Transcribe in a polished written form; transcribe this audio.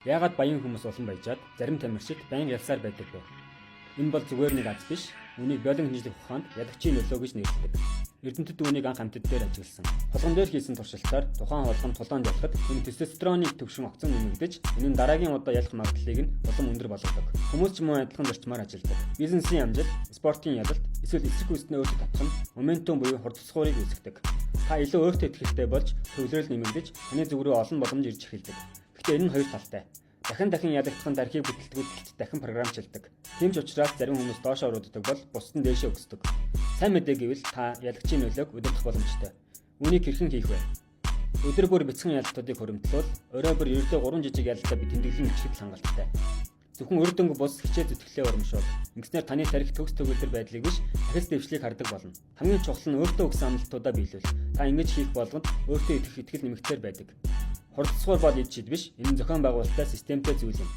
Яагаад баян хүмүүс улам баяжаад, зарим тамирчид байнга ялсаар байдаг вэ? Энэ бол зүгээр нэг аз биш. Үүнийг биологийн шинжлэх ухаанд ялагчийн нөлөө гэж нэрлэдэг. Эрдэмтэд үүнийг анх амьтад дээр ажигласан. Хулган дээр хийсэн туршилтаар тухайн хулган тулаанд ялахад энэ тестостероны түвшин огцом нэмэгдэж, энэ нь дараагийн удаа ялах магадлалыг нь улам өндөр болгодог. Хүмүүс ч мөн адилхан зарчмаар ажилладаг. Бизнесийн амжилт, спортын ялалт, эсвэл эсрэг гүйцэд өөртөө татах нь моментум буюу хурдцгуурыг үүсгэдэг. Та илүү өөртөө итгэлтэй болж, төвлөрөл нэмэгдэж, таны зүг рүү олон боломж ирж эхэлдэг. Гэхдээ энэ нь хоёр талтай. Дахин дахин ялагдах нь тархийг бүтэлгүйтэлд дахин програмчилдаг. Тийм ч учраас зарим хүмүүс доошоо урууддаг бол бусад нь дээшээ өсдөг. Сайн мэдээ гэвэл та ялагчийн нөлөөг удирдах боломжтой. Үүнийг хэрхэн хийх вэ? Өдөр бүр бяцхан ялалтуудыг хуримтлуул, орой бүр ердөө 3 жижиг ялалтаа би тэмдэглэн бичихэд л хангалттай. Зөвхөн үр дүнг бус хичээл зүтгэлээ урамшуул. Ингэснээр таны тархи төгс төгөлдөр байдлыг биш, дахис дэвшлийг хардаг болно. Хамгийн чухал нь өөртөө өгсөн амлалтуудаа биелүүл. Та ингэж хийх болгонд өөртөө итгэх итгэл нэмэгдсээр байдаг. Хурдцсуур бол ид шид биш. Энэ нь зохион байгуулалттай системтэй зүйл юм.